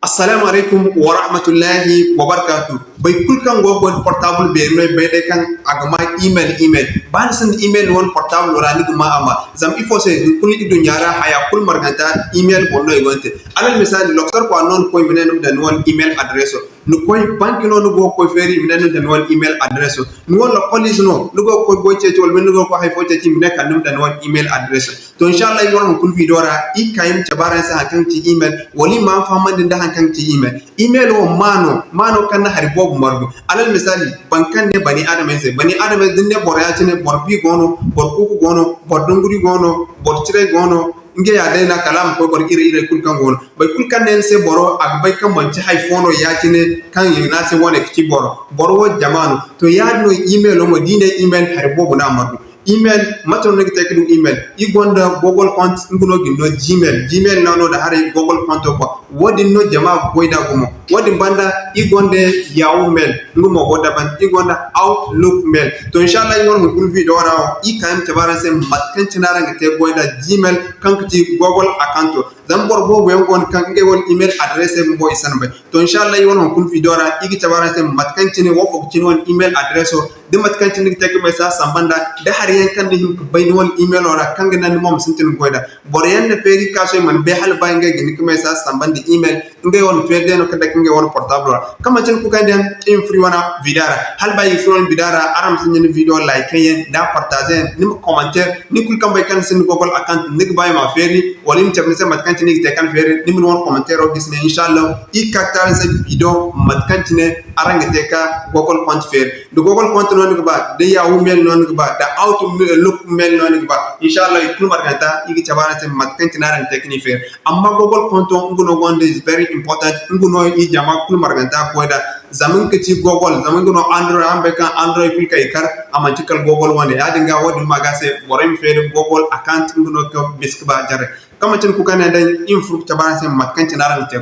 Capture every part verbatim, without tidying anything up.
Assalamu alaikum wa rahmatullahi wa barakatuh. Boro kulu kaŋ go ga portable beeri no, ay bay day kaŋ a ga ma email, email. Ba ni sinda email ni wane portable ra, ni ga ma a ma. Zama ifo se? Hunkuna i duɲɲa ra haya kulu marganta email boŋ no i go ga te. Alal misali, lokotor kwaara no ni koy, i ma ne ni ma daŋ ni wane email adreso. Ni koy banki no ni go ga koy feeri, i ma ne ni ma daŋ ni wane email adreso. Ni wane lokol ize no ni go ga koy goy ceeci, wala ni go ga koy hay fo ceeci, i ma ne kala ni ma daŋ ni wane email adreso. To, inshallah, iri wane hunkuna video ra, iri ga ka iri ma cabe araŋ se haŋ kaŋ ga ci email, wala iri ma araŋ fahamandi nda haŋ kaŋ ga ci email. Email wo maa no, maa no kaŋ na hari boobo margu. Alal misali, boro kaŋ ne bani adamey se, bani adamey, da ni ne boro ya-cine, boro bi go no, boro kuuku go no, boro dunguri go no, boro ciray go no, ngey ya day no kala a ma koy boro iray iray kulu kaŋ go no. Boro kulu kaŋ ne ni se boro, a ga bay kaŋ manti hay fo no ya-cine kaŋ i ga ne a se wane ga ci boro. Boro wo jama no. To, yaadin no email wo mo, da i ne email, hari boobo no a margu. Email, mate no ni ga te ka du email? Iri gonda Google compte, nga no ga ni no Gmail. Gmail no, no da haray Google compte boŋ. Wo-din no jama ga goy nd'a gumo. Wo-din banda, iri gonda Yahoo Mail, nga mo go daban. Iri gonda Outlook Mail. To, inshallah, iri wane hunkuna video ra wo, iri ga ka iri ma cabe araŋ se mate kaŋ cine araŋ ga te goy nda Gmail, kaŋ ga ci Google account. Zama boro boobo yaŋ go no kaŋ ngey wane email adresse bumbo i si a bay. To, inshallah, iri wane hunkuna video ra, iri ga cabe araŋ se mate kaŋ cine, wo fo ga ci ni wane email adreso, da mate kaŋ cine ni ga te ka message samba nd'a, da hari yaŋ kaŋ ni hima ka bay ni wane emailo ra, kaŋ ga naŋ ni mo ma sintin ka goy nd'a. Boro yaŋ na feeri ka sohõ i mana bay hala ba ngey ga hin ka message samba nda email, ngey wane feeri day no ka dake ngey wane portable ra. Kaŋ manti ni kukandiyaŋ, iri ma furo iri wane video ra. Hala ba iri ga furo iri wane video ra, araŋ ma si ɲin video like yaŋ, da partage yaŋ, ni ma commentaire, ni kulu kaŋ bay kaŋ ni sinda Google account, ni ga ba i ma feeri, wala i ma cabe ni se mate kaŋ cine i ga te kaŋ feeri, ni ma ni wane commentaire gisi ne, inshallah, iri ga ka ga te araŋ se video mate kaŋ cine araŋ ga te ka Google compte feeri. Da Google compte no ni ga ba, da Yahoo Mail no ni ga ba, da Outlook Mail no ni ga ba, inshallah, i kulu marganta, iri ga cabe araŋ se mate kaŋ cine araŋ ga te ka ni feeri. Amma Google compte wo, nga no gonda is very important, nga no iri jama kulu marganta ga goy nd'a. Zama nga ga ci Google, zama nga no Android, araŋ bay kaŋ Android kulu kaŋ i kar, a manti kala Google wane. Yaadin ga, wo-din ma ga se, borey ma feeri Google account, nga no ga bisa ga ba jarey. Kaŋ manti ni kukandiyaŋ day, iri ma furo ga cabe araŋ se mate kaŋ cine araŋ ga te.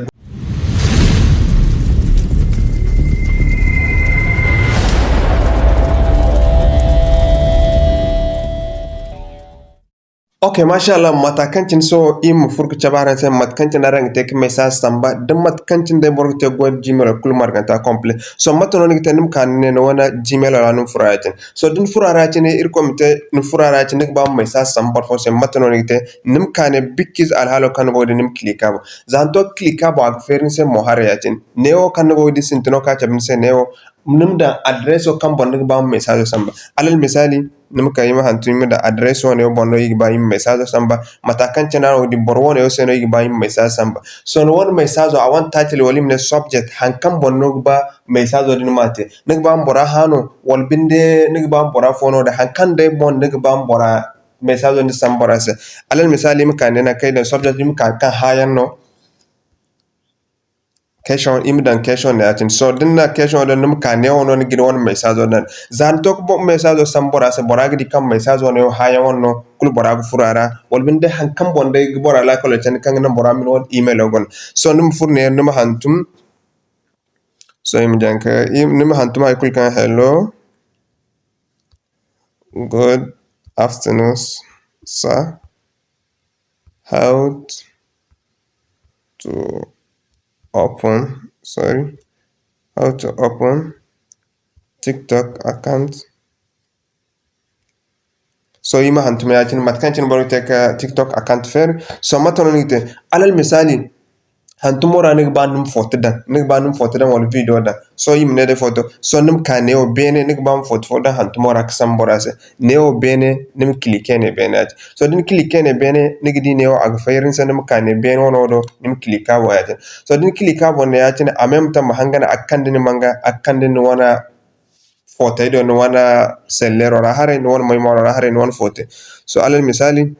Ok, masha Allah, mate kaŋ cine sohõ iri ma furo ga cabe araŋ se mate kaŋ cine araŋ ga te ka message samba, da mate kaŋ cine day boro ga te goy nda Gmail kulu marganta complet. Sohõ mate no ni ga te, ni ma ka ni ne ni wane Gmail ra ni ma furo a ra cine. Sohõ da ni furo a ra cine, Irkoy ma te ni furo a ra cine, ni ga ba ma message samba boro fo se, mate no ni ga te, ni ma ka ne bikkiize alhaalo kaŋ ni go ga di, ni ma click a boŋ. Za ni to ka click a boŋ, a ga feeri ni se mo haray ya-cine. Neewo kaŋ ni go ga di sintina kaŋ a cabe ni se neewo, ni ma daŋ adreso kaŋ boŋ ni ga ba ma message samba. Alal misali, ni ma kay, iri ma hantum, iri ma daŋ adreso wane boŋ no iri ga ba iri ma message samba. Mate kaŋ cine araŋ go ga di, boro wane se no iri ga ba iri ma message samba. Sohõ ni wane message, a wane title, wala iri ma ne subject, haŋ kaŋ boŋ no ga ba message din ma te. Ni ga ba ma bora hã no, wala binde ni ga ba ma bora fo no, da haŋ kaŋ day boŋ ni ga ba ma bora message din samba bora se. Alal misali, iri ma ka ne naŋ kaŋ iri daŋ subject, iri ma ka kaŋ hãayaŋ no. Question, iri ma daŋ question ne ya-cine. Sohõ da ni na question daŋ, ni ma ka neewo no ni ga ni wane message daŋ. Za ni to ka bo-, message samba bora se, bora ga di kaŋ message wane wo hãayaŋ wane no, kulu bora ga furo a ra. Wala binde haŋ kaŋ boŋ day ga bora laakalo candi kaŋ ga naŋ bora ma ni wane emailo guna. Sohõ ni ma furo neewo, ni ma hantum. Sohõ iri ma jaŋ ka, iri, ni ma hantum hay kulu kaŋ hello, good afternoon, sir. How to open, sorry, how to open TikTok account. Sohõ iri ma hantum ya-cine, mate kaŋ cine boro ga te ka TikTok account feeri. Sohõ mate no ni ga te? Alal misali, hantumo ra ni ga ba ni ma foto daŋ, ni ga ba ni ma foto daŋ wala video daŋ. Sohõ iri ma ne day foto. Sohõ ni ma ka neewo beene, ni ga ba ma foto fo daŋ hantumo ra ka samba bora se. Neewo beene, ni ma cliquer ne beene ya-cine. Sohõ da ni cliquer ne beene, ni ga di neewo a ga fayri ni se, ni ma ka ne beene wano do, ni ma cliquer a boŋ ya-cine. Sohõ da ni cliquer a boŋ ne ya-cine, a même temps ma hangan a ga kande ni manga, a ga kande ni wane fotey do, ni wane selleero ra haray, ni wane mémoire ra haray, ni wane fotey. Sohõ alal misali,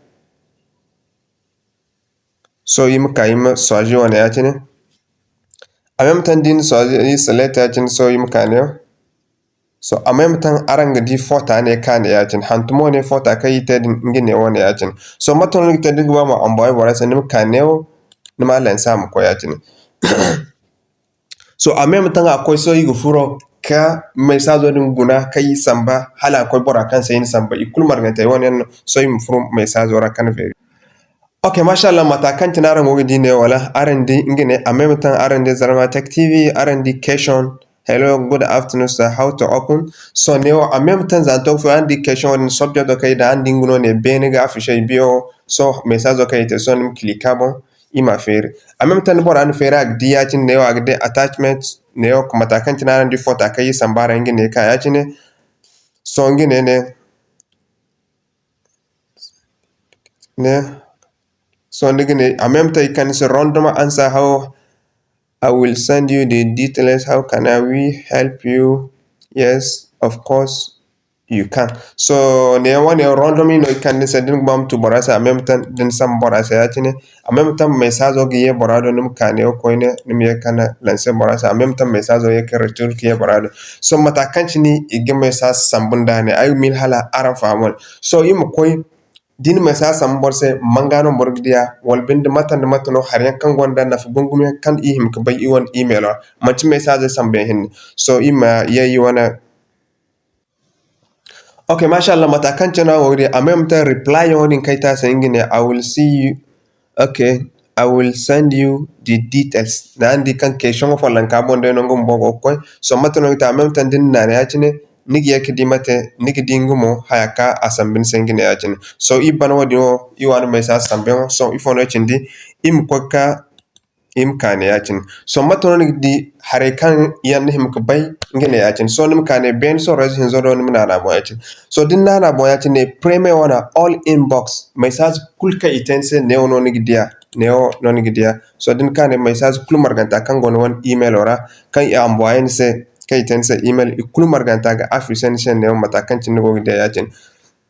sohõ iri ma ka iri ma choisir wane ya-cine. A même temps da iri na choisir, iri select ya-cine, sohõ iri ma ka neewo. Sohõ a même temps araŋ ga di fota ne ka ne ya-cine. Hantumo ne fota kaŋ iri te din, nga ne wane ya-cine. Sohõ mate no ni ga te da ni ga ba ma envoyer borey se, ni ma ka neewo, ni ma lancer a ma koy ya-cine. Sohõ a même temps a koy, sohõ iri ga furo ka message din guna kaŋ iri samba, hala a koy bora kaŋ se iri na samba. I kulu margantey wane yaŋ no, sohõ iri ma furo message ra ka feeri. Ok, mashallah, mata kaŋ cine araŋ go ga di ne, wala araŋ di nga ne, en même temps araŋ di Zarma Tech T V, araŋ di question. Hello, good afternoon, sir. How to open? So, ne wo, en même temps, za to fo, araŋ di question wo din, subject wo kaŋ i daŋ, araŋ di nga no ne, beene ga affiché ay biyo. So, message wo kaŋ i te, so, ni ma click a boŋ, i ma feeri. En même temps, bora na feeri, a ga di ya-cine, ne wo, a ga di attachment, ne wo, mata kaŋ cine araŋ di photo kaŋ i samba ra, nga ne ka ya-cine. So, nga ne, ne, ne. So, ni ga ne, en même temps, i kande ni se random answer, how I will send you the details, how can I we help you? Yes, of course, you can. So, ne wane random no i kande ni se, da ni ga ba ma tu bora se, en même temps, da ni samba bora se ya-cine. En même temps, message ga ye bora do, ni ma ka ne wo koyne, ni ma ye ka lancer bora se, en même temps, message ye ka retour ka ye bora do. So, mata kaŋ cine i ga message sambu nda ne, ay ga miila hala araŋ faham wane. So, i ma koy, da ni message sambu boro se, manga no boro ga di a, wala binde mate nda mate no, hari yaŋ kaŋ gonda nafa gumo-gumo yaŋ kaŋ i hima ga bay i wane email ra. Manti message sambu yaŋ hinne. So, i ma ye i wane. Ok, mashallah, mata kaŋ cine araŋ go ga di, en même temps reply yaŋ wo din kaŋ ay te a se, nga ne, I will see you. Ok, I will send you the details. Da araŋ di kaŋ question wo follonka boŋ day no nga bumbo go ga koy. So, mate no ni ga te, en même temps da ni na ne ya-cine, ni ga ye ka di mate, ni ga di nga mo haya kaŋ a sambu ni se, nga ne ya-cine. So, iri ban wo-din wo, iri waani message sambuyaŋo. So, ifo no cindi, iri ma koy ka, iri ma ka ne ya-cine. So, mate no ni ga di haray kaŋ yaŋ ni hima ga bay, nga ne ya-cine. So, ni ma ka ne beene, so, réseau hinzo do, ni ma naana boŋ ya-cine. So, da ni naana boŋ ya-cine, ne premier wane, all inbox, message kulu kaŋ i te ni se, neewo no ni ga di a, neewo no ni ga di a. So, da ni ka ne message kulu marganta kaŋ go ni wane emailo ra, kaŋ i envoyer ni se, kaŋ i te ni se email, i kulu marganta ga afficher ni se neewo mata kaŋ cine ni go ga di a ya-cine.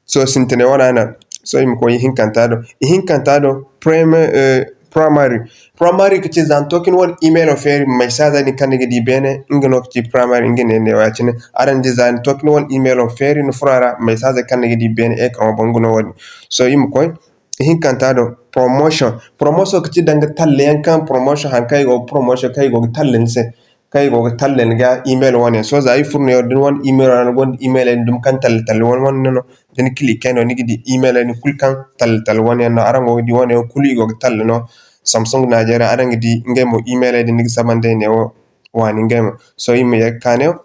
So, sintinay wane no, so, i ma koy ihinkanta do. Ihinkanta do, prime-, eh, primary. Primary ga ci za ni to ka ni wane emailo feeri, message din kaŋ ni ga di beene, nga no ga ci primary, nga ne neewo ya-cine. Araŋ di za ni to ka ni wane emailo feeri, ni furo a ra, message kaŋ ni ga di beene, ecran boŋ nga no wo-din. So, i ma koy, ihinkanta do, promotion. Promotion ga ci danga talla yaŋ kaŋ promotion, haŋ kaŋ i go ga promotion, kaŋ i go ga talla ni se, kaŋ i go ga talla ni ga email wane. So, za iri furo neewo, da ni wane email ra, ni gonda email yaŋ dumi kaŋ talla talla wane wane no, da ni cliquer no, ni ga di email yaŋ kulu kaŋ talla talla wane yaŋ no. Araŋ go ga di wane yaŋ kulu i go ga talla no. Samsung Nigeria, araŋ ga di ngey mo email yaŋ din ni ga saba nd'ey neewo waani ngey mo. So, iri ma ye ga ka neewo.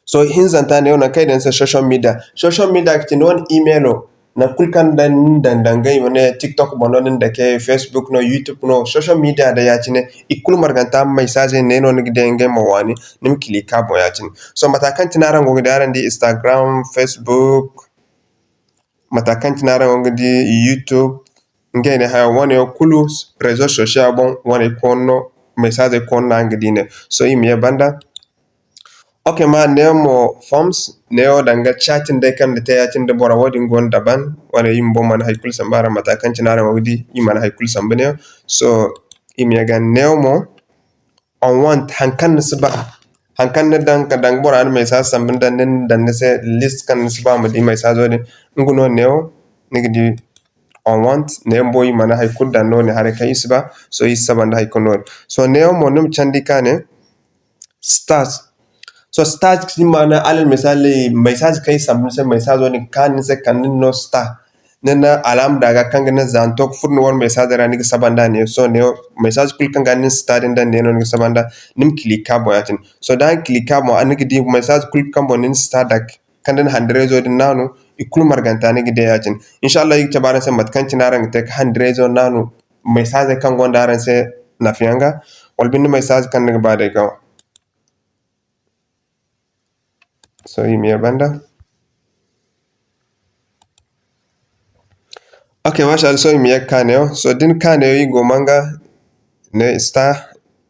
So, hinzanta neewo nangu kaŋ i daŋ ni se social media. Social media ga ci ni wane emailo, nangu kulu kaŋ ni daŋ, ni daŋ dangay, ma ne TikTok boŋ no, ni dake Facebook no, YouTube no, social media day ya-cine, i kulu marganta message ne no ni ga di ngey ma waani, ni ma cliquer a boŋ ya-cine. So, mata kaŋ cine araŋ go ga di, araŋ di Instagram, Facebook, mata kaŋ cine araŋ go ga di YouTube, ngey ne haya wane yaŋ kulu réseau social boŋ, wane koonu no, message koonu no araŋ ga di ne. So, iri ma ye banda. Ok, ma neewo mo forms, neewo danga chatting day kaŋ ni te ya-cine da bora, wo-din go no daban, wane iri bumbo mana hay kulu sambu a ra, mata kaŋ cine araŋ go ga di, iri mana hay kulu sambu neewo. So, iri ma ye ga neewo mo, unwanted, haŋ kaŋ ni si ba, haŋ kaŋ ni daŋ ka danga bora na message sambu ni daŋ, ni daŋ ni se list kaŋ ni si ba ma di message din, nga no neewo, ni ga di unwanted, neewo bumbo iri mana hay kulu daŋ no-din haray kaŋ iri si ba, so iri si saba nda hay kulu no-din. So, neewo mo ni ma candi ka ne, start. So, start ga ci maana, alal misali, message kaŋ i sambu ni se, message wo-din ga kaanu ni se kala ni no star. Ni na alaama daŋ a ga kaŋ ga naŋ za ni to ga furo ni wane message ra, ni ga saba nda ne. So, ne message kulu kaŋ ga ni star din daŋ, ne no ni ga saba nda, ni ma cliquer a boŋ ya-cine. So, da ni cliquer a boŋ, ni ga di message kulu kaŋ boŋ ni na star daŋ, kaŋ da ni handarayzo din naanu, i kulu marganta ni ga di ya-cine. Inshallah, iri ga cabe araŋ se mate kaŋ cine araŋ ga te ka handarayzo naanu message kaŋ gonda araŋ se nafayaŋ ga, wala binde message kaŋ ni ga ba day ga. So, iri ma ye banda. Ok, masha Allah, so, iri ma ye ga ka neewo. So, da ni ka neewo, iri go manga ne star,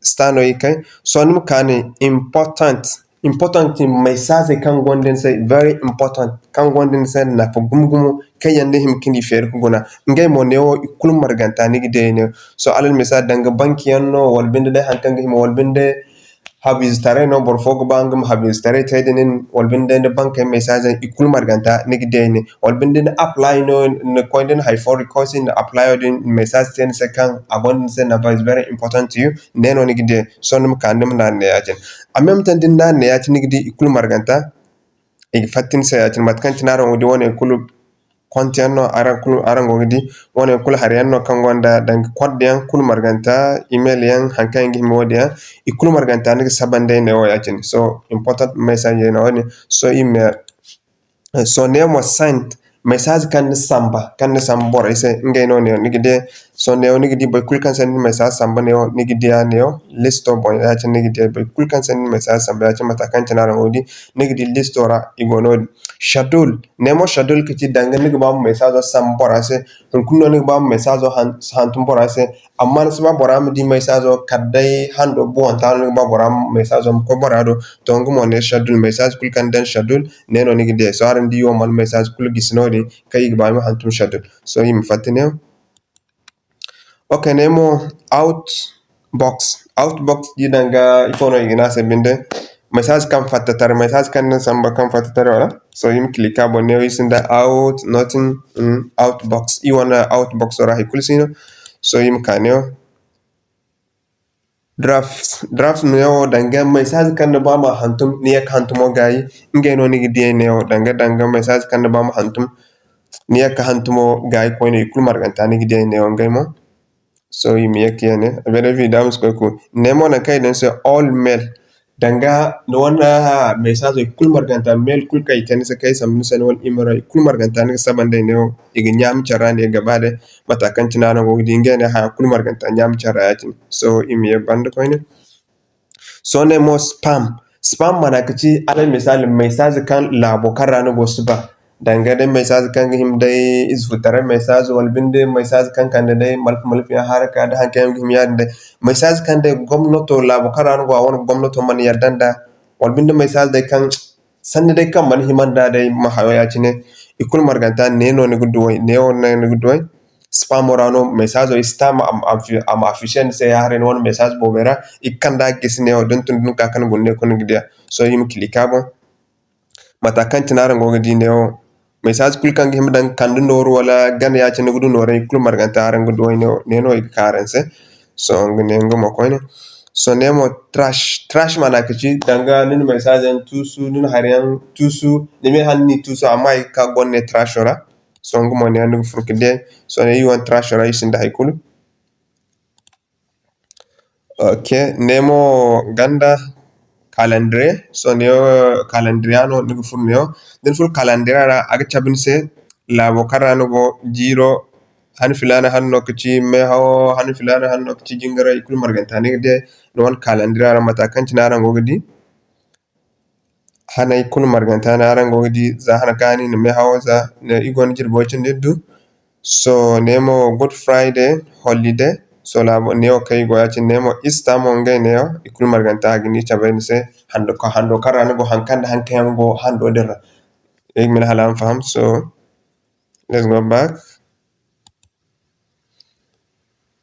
star no iri kay. So, ni ma ka ne important, important message kaŋ gonda ni se, very important, kaŋ gonda ni se nafa gumo-gumo, kaŋ yaŋ ni hima ka ni feeri ka guna. Ngey mo neewo, i kulu marganta ni ga di neewo. So, alal misali, danga banki yaŋ no, wala binde day haŋ kaŋ ga hima, wala binde habu-ize taray no, boro fo ga ba nga ma habu-ize taray te da nin, wala binde day ni bankey message yaŋ, i kulu marganta ni ga di ne, wala binde ni apply no, ni koy da ni hay fo request, ni apply din message te ni se kaŋ a gonda ni se nafa, is very important to you, ne no ni ga di. So, ni ma ka ni ma naanu ne ya-cine. En même temps da ni naanu ne ya-cine, ni ga di i kulu marganta, i ga fatta ni se ya-cine, mate kaŋ cine araŋ wo di wane kulu. compte yaŋ no araŋ kulu, araŋ go ga di. Wo-ne kulu hari yaŋ no kaŋ gonda danga code yaŋ kulu marganta, email yaŋ, haŋ kaŋ yaŋ ga hima wo-din yaŋ, i kulu marganta ni ga saba nd'ey neewo ya-cine. So, important message no wo-din. So, email. So, neewo mo send, message kaŋ ni samba, kaŋ ni samba borey se, ngey no neewo ni ga di. So, neewo ni ga di boro kulu kaŋ se ni message samba neewo, ni ga di a neewo, listo boŋ ya-cine ni ga di boro kulu kaŋ se ni message samba ya-cine mate kaŋ cine araŋ go ga di, ni ga di listo ra i go noodin. Schedule, neewo mo schedule ka ci danga ni ga ba mo message samba bora se, hunkuna no ni ga ba mo message han-, hantum bora se, amma ni si ba bora ma di message kala day hando buwanta no ni ga ba bora ma message ma koy bora do. To, nga mo ne schedule, message kulu kaŋ ni daŋ schedule, ne no ni ga di. So, araŋ di wo mana message kulu gisi noodin kaŋ i ga ba i ma hantum schedule. So, i ma fatta ne. Ok, ne mo outbox. Outbox di danga ifo no i ga ne a se binde. Message kaŋ fatta taray, message kaŋ ni samba kaŋ fatta taray wala. So, i ma click a boŋ ne, i sinda out, nothing, mm, outbox. I wane outbox ra hay kulu si no. So, i ma ka ne. Draft, draft neewo danga message kaŋ ni ba ma hantum, ni ye ka hantumo gaayi, ngey no ni ga diyey neewo danga, danga message kaŋ ni ba ma hantum, ni ye ka hantumo gaayi koyne, i kulu marganta ni ga diyey neewo ngey mo. So, i ma ye ka ye ne, a beeray video ma si koy ku. Ne mo nangu kaŋ i daŋ ni se all mail, danga ni wane message i kulu marganta, mail kulu kaŋ i te ni se, kaŋ i sambu ni se, ni wane email ra, i kulu marganta ni ga saba nd'ey neewo, i ga ɲaami care ra ne gaba day. Mata kaŋ cine araŋ go ga di, ngey ne haya kulu marganta ɲaami care ra ya-cine. So, i ma ye banda koyne. Sohõ ne mo spam. Spam mana ka ci, alal misali, message kaŋ laabo kaŋ ra ni go si ba. Danga day message kaŋ ga hima day ize futaray message, wala binde message kaŋ kande day malfa malfa yaŋ haraka, da haŋ kaŋ yaŋ ga hima yaadin day. Message kaŋ day gomnato, laabo kaŋ ra ni go, a wane gomnato mana yadda nda, wala binde message day kaŋ sanni day kaŋ mana hima nda day ma hayo ya-cine, i kulu marganta ne no ni ga duw'ey, neewo no ni ga duw'ey. Spamo ra no message o, i si ta a ma, a ma, a ma afficher ni se ya-haray ni wane message boobey ra, i ga kand'a ga gisi neewo, da ni tun da ni ka kaŋ ni guna ne kulu ni ga diya. Sohõ i ma click a boŋ. Mata kaŋ cine araŋ go ga di neewo, message kulu kaŋ ga hima daŋ ga kande nooru wala gana ya-cine ni ga du noorey, i kulu marganta araŋ ga duw'ey neewo, ne no i ga ka araŋ se. Sohõ nga ne nga mo koyne. Sohõ ne mo trash. Trash mana ka ci danga ni na message yaŋ tuusu, ni na hari yaŋ tuusu, ni me han ni tuusu, amma i ga ka gone trash ra. Sohõ nga mo ne ni ga furo ka di. Sohõ ne i wane trash ra i sinda hay kulu. Ok, ne mo ganda calendrier. Sohõ ne calendrier no ni ga furo ne. Da ni furo calendrier ra, a ga cabe ni se laabo kaŋ ra ni go, jiiro, han filaana han no ka ci meehawo, han filaana han no ka ci jingaray, i kulu marganta ni ga di ni wane calendrier ra, mata kaŋ cine araŋ go ga di. Haney kulu marganta no araŋ go ga di, za han kaani na meehawo, za i go no jirbo cindi du. Sohõ ne mo Good Friday holiday, sohõ laabo neewo kaŋ i go ya-cine, ne mo Easter mo ngey neewo, i kulu marganta a ga ni cabe ni se, hando, hando kaŋ ra ni go, haŋ kaŋ nda haŋ kaŋ yaŋ go hando din ra. Ay ga mine hala araŋ faham. So, let's go back.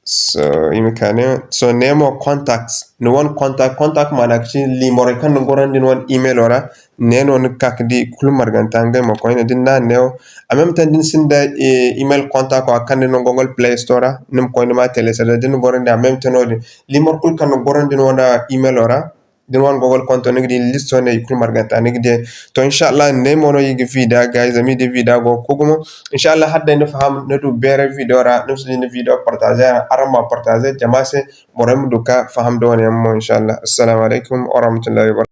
So, i ma ka ne, so, ne mo contact. Ni wane contact, contact mana ka ci liimorey kaŋ ni gorandi ni wane emailo ra. Ne no ni ga ka ga di kulu marganta ngey mo koyne da ni na neewo. En même temps da ni sinda, eh, email contact wo kaŋ ni no Google Play Store ra, ni ma koy ni ma télécharger da ni gorandi en même temps no-din. Liimor kulu kaŋ ni gorandi ni wane emailo ra, da ni wane Google konto, ni ga di listo ne i kulu marganta ni ga di. To, inshallah, ne mo no i ga vida ga, zama i di vida go ga koy gumo. Inshallah, hala day ni faham, ni du beeray video ra, ni ma si di ni video partager, araŋ ma partager jama se, borey ma du ka faham da wane yaŋ mo, inshallah. Assalamu alaikum warahmatullahi wabarakatuh.